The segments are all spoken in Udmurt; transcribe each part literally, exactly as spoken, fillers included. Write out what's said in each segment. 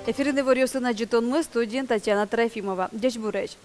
Эфирын иворъёсын адӟытонмы, студиын Татьяна Трофимова. Ӟечбуресь!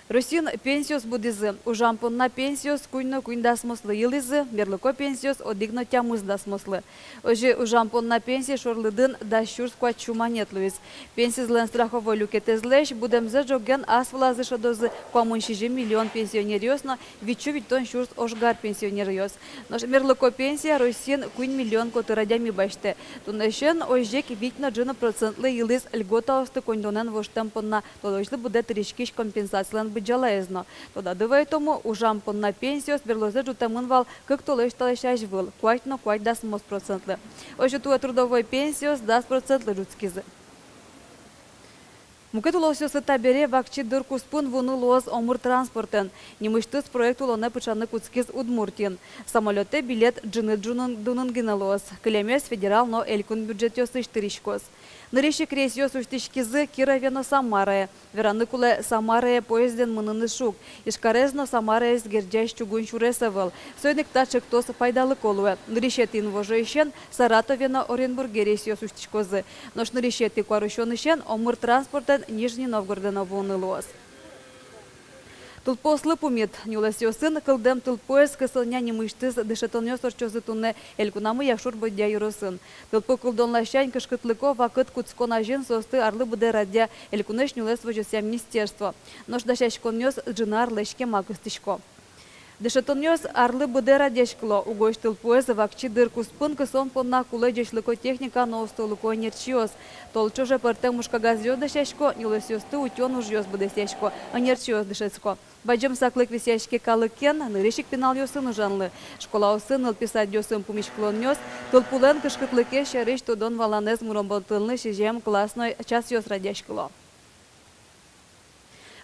Россиын пенсиос будӥзы. Ужам понна пенсиос куинь но куинь дасмослы йылӥзы, мерлыко пенсиос одӥг но тямыс дасмослы. Озьы ужам понна пенсие шорлыдын дас сюрс куать сю манет луиз. Пенсизылэн страховой люкетэзлэсь будэмзэ ӝоген ас вылазы шӧдозы куамын сизьым миллион пенсионеръёс но витьсю витьтон сюрс ожгар пенсионеръёс. Нош мерлыко пенсия Россиын куинь миллион котыр адями басьтэ. Туннэысен озьы ик вить но ӝыны процентлы йылӥз льготаосты коньдонэн воштэм понна толэзьлы быдэ тыриськись компенсацилэн быдӟалаез но. Тодады вайытомы, ужам понна пенсиос берлозэ ӝутэмын вал кык толэзь талэсь азьвыл, куать но куать дасмос процентлы. Озьы туэ трудовой пенсиос дас процентлы ӝутскизы. Мукет улосъёсы табере вакчи дыр куспын вуыны луоз омыр транспортэн. Нимысьтыз проект улонэ пыӵаны кутскиз Удмуртиын. Самолётэ билет ӝыны дунын гинэ луоз. Кылемез федерал но элькун бюджетъёсысь тыриськоз. Нырысь ик рейсъёс усьтӥськизы Кирове но Самарае. Вераны кулэ, Самарае поездэн мыныны шуг. Ижкарез но Самараез герӟась чугун сюрес ӧвӧл. Соин ик та ӵектос пайдалыко луэ. Нырысетӥ инвожоысен Саратове но Оренбурге рейсъёс усьтӥськозы. Нош нырысетӥ куарусёнысен омыр транспортэн Нижний Новгородэ но вуыны луоз. Тылпуослы пумит. Нюлэсъёсын кылдэм тылпуэз кысонъя нимысьтыз дышетонъёс ортчозы туннэ элькунамы Якшур-Бӧдья ёросын. Тылпу кылдон ласянь кышкытлыко вакыт кутскон азьын соосты арлы быдэ радъя элькунысь нюлэс возёсъя министерство. Нош дасяськонъёс ӝыны арлэсь кема кыстӥсько. Дышетонъёс арлы быдэ радъяськыло. Угось тылпуэз вакчи дыр куспын кысон понна кулэ ӟечлыко техника но устолыко ӧнерчиос. Тол ӵоже пӧртэм ужкагазъёс дасясько, нюлэсъёсты утён ужъёс быдэсъясько, ӧнерчиос дышетско. Бадӟым саклык висъяське калыкен, нырысь ик пиналъёсын ужанлы. Школаосын, нылпи садъёсын пумиськылонъёс тылпулэн кышкытлыкез сярысь тодон-валанэз муромбалтылыны сӥзем классной часъёс радъяськыло.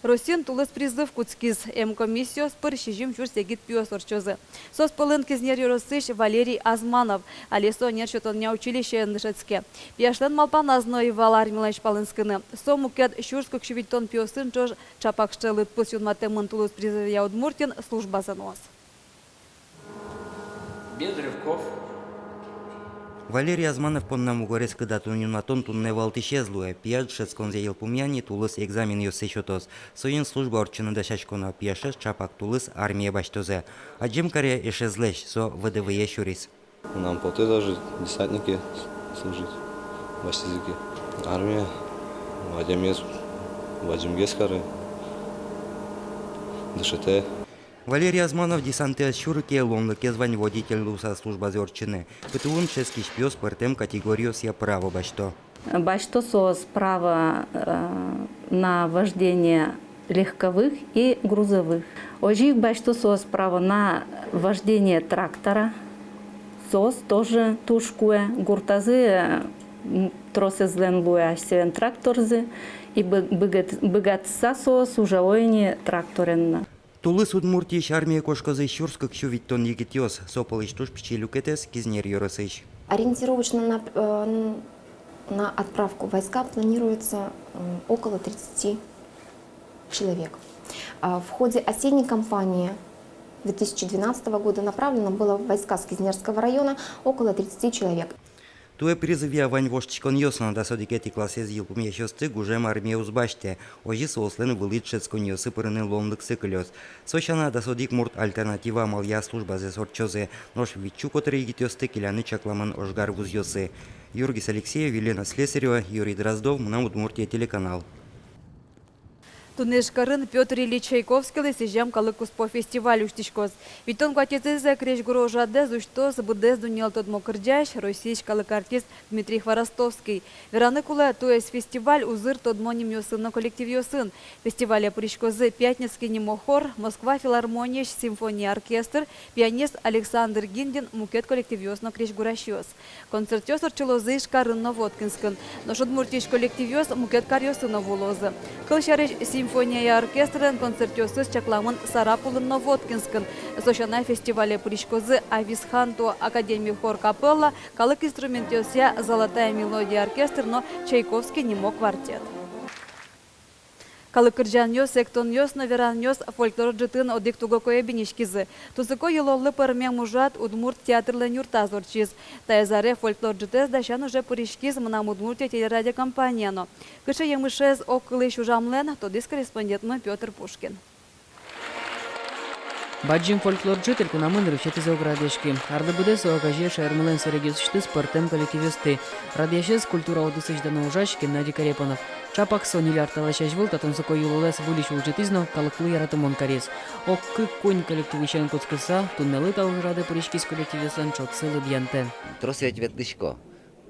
Россиын тулыс призыв кутскиз. Эмкомиссиос пыр сизьым сюрс егит пиос ортчозы. Соос пӧлын Кизнер ёросысь Валерий Азманов. Али со ӧнер сётонъя училищеын дышетске. Пияшлэн малпаназ но ӧй вал армилэсь палэнскыны. Со мукет сюрс кык сю витьтон пиосын ӵош ӵапак сыӵе лыдпус юнматэмын тулыс призывъя Удмуртиын службазэ нуоз. Без рывков. Валерий Азманов понна мугорез кыдатон-юнматон туннэ валтӥсез луэ. Пияш дышетсконзэ йылпумъя ни, тулыс экзаменъёссэ сётоз. Соин служба ортчыны дасяськоно. Пияшез ӵапак тулыс армие басьтозы. Адӟем каре эшезлэсь, со ВДВ-е сюриз. Мынам потэ даже десантнике служить басьтӥзы ке. Армия адямиез бадӟымгес каре, дышетэ. Валерий Азманов десантэ ӧз сюры ке, луонлыкез вань водитель луыса службазэ ортчыны. ПТУ-ын дышетскись пиос пӧртэм категориосъя право басьто. Басьто соос право, э, на вождение легковых и грузовых. Озьы ик басьто соос право на вождение трактора. Соос тоже туж куэ гуртазы, э, м, тросэзлэн луэ асьсэлэн тракторзы, и бы-, быгат-, быгатыса соос ужало ини тракторен но. Тулыс Удмуртиысь армие кошкозы сюрс кык сю витьтон егитъёс, со пӧлысь туж пичи люкетэз Кизнер ёросысь. Ориентировочно на, э, на отправку в войска планируется, м, около тридцати человек. А в ходе осенней кампании две тысячи двенадцатого года направлено было в войска с Кизнерского района около тридцати человек. Туэ призывъя вань воштӥськонъёс но. Дас одӥгетӥ классэз йылпумъясьёсты гужем армие уз басьтэ. Озьы соослэн вылӥ дышетсконъёсы пырыны луонлыксы кылёз. Со сяна, дас одӥг мурт альтернатива амалъя службазэс ортчозы. Нош витьсю котыр егитъёсты келяны чакламын ожгар вузъёсы. Юргис Алексеев, Елена Слесарева, Юрий Дроздов, «Мынам Удмуртие» телеканал. Туннэ Ижкарын Пётр Ильич Чайковскийлы сӥзем калык куспо фестиваль усьтӥськоз. Витьтон куатетӥзэ крезьгуро ужрадэз усьтоз быдэс дуннелы тодмо кырӟась, Россиысь калык артист Дмитрий Хворостовский. Вераны кулэ, туэсь фестиваль узыр тодмо нимъёсын но коллективъёсын. Фестивале пыриськозы Пятницкий нимо хор, Москва филармониысь симфония оркестр, пианист Александр Гиндин, мукет коллективъёс но крезьгурасьёс. Концертъёс ортчылозы Ижкарын но Воткинскын. Нош Удмуртиысь коллективъёс мукет каръёсы но вуылозы. Кылсярысь, симфония оркестрлэн концертъёсыз чакламын Сарапулын но Воткинскын. Со сяна, фестивале пыриськозы Ависханто академи хор-капелла, калык инструментъёсъя «Золотая мелодия» оркестр но Чайковский нимо квартет. Калык кырӟанъёс, эктонъёс но веранъёс фольклор ӝытын одӥг тугокое биниськизы. Тунсыко йылоллы пӧрмем ужрад удмурт театрлэн юртаз ортчиз. Таяз аре фольклор ӝытэз дасян уже пыриськиз «Мынам Удмуртие» телерадиокомпания но. Кыӵе емышез огкылысь ужамлэн, тодӥз корреспондентмы Пётр Пушкин. Бадӟым фольклор ӝыт элькунамы нырысетӥзэ уг радъяськы. Арлы быдэ со огазея шаермылэн сэрегъёсысьтыз пӧртэм коллективъёсты. Радъясез культура удысысь дано ужась Геннадий Корепанов. Ӵапак со ньыль ар талэсь азьвыл та тунсыко йылолэз выльысь улӟытӥз но калыклы яратымон кариз. Ог кык-куинь коллективысен кутскыса, туннэлы та ужрадэ пыриськись коллективъёслэн ӵотсы лыдъянтэ. Трос ведь ветлӥсько.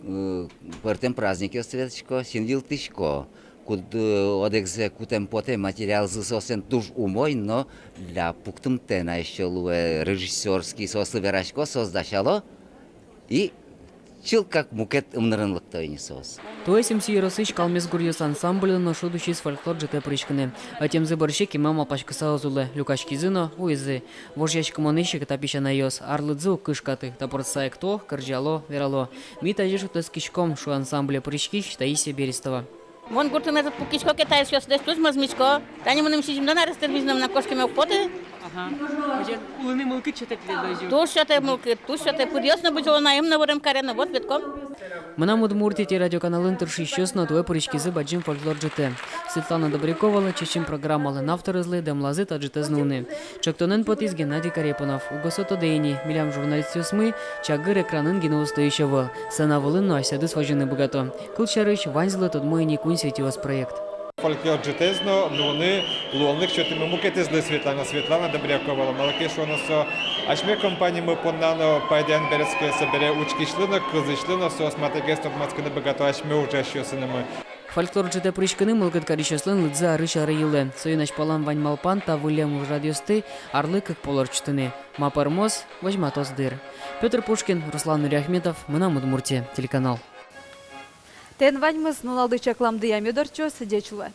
Э, пӧртэм праздникъёсы ветлӥсько, син йылтӥсько. Куд-, э, одӥгзэ кутэм потэ, материалзы соослэн туж умой, но для пуктымтэ на ещё луэ режиссёрский, соослы верасько, соос дасяло, и чылкак мукет ымнырын лыкто ини соос. Туэ Сюмси ёросысь «Калмез гуръёс» ансамбльлы но шуд усиз фольклор ӝытэ пыриськыны. Ӧтемзы бӧрсьы кема малпаськыса уз улэ, люкаськизы но уизы. Вожъяськымонэ секыта песянайёс, арлыдзы уг кышкаты, тапыртыса экто, кырӟало, верало. Ми тазьы шутэтскиськом, шуэ ансамбле пыриськись Таисия Берестова. Мон гуртын ӧжыт пукисько ке, таисьёслэсь туж мӧзмисько. Тани мыным сизьымдон арес тырмиз но, мынам кошкеме уг поты. Ага. Мыжен улыны мылкыд сётэ тӥледлы озьы. Туж сётэ мылкыд, туж сётэ. Пыдъёс но бызьыло на, ым но вырем каре но, вот ветлӥськом. «Мынам Удмуртие» телерадиоканалын тыршисьёс но туэ пыриськизы бадӟым фольклор ӝытэ. Светлана Добряковалы, «Чечым» программалэн авторезлы, дэмлазы та ӝытэз нуыны. Ӵектонэн потӥз Геннадий Корепанов. Угось со тодэ ини, милям журналистъёсмы чагыр экранын гинэ устоесь ӧвӧл. Сцена вылын но асьсэдыс возьыны быгато. Кылсярысь, ваньзылы тодмо ини «Куинь сӥтиос» проект. Фольклор ӝытэз но нуыны луонлык сётӥмы мукетызлы, Светлана, Светлана Добряковалы. Малы ке шуоно, со асьме компаниямы понна но пайдаен берытске, собере учкисьлы но, кылзӥсьлы но, соос матэгес тодматскыны быгато асьме ужасьёсынымы. Фольклор ӝытэ пыриськыны мылкыд карисьёслэн лыдзы арысь аре йылэ. Соин азьпалан вань малпан та выллем ужрадъёсты арлы кык пол ортчытыны. Ма пӧрмоз, возьматоз дыр. Пётр Пушкин, Руслан Нуриахметов, «Мынам Удмуртие» телеканал. Тӥни ваньмыз. Нуналды чакламдыя мед ортчоз. Ӟеч луэ.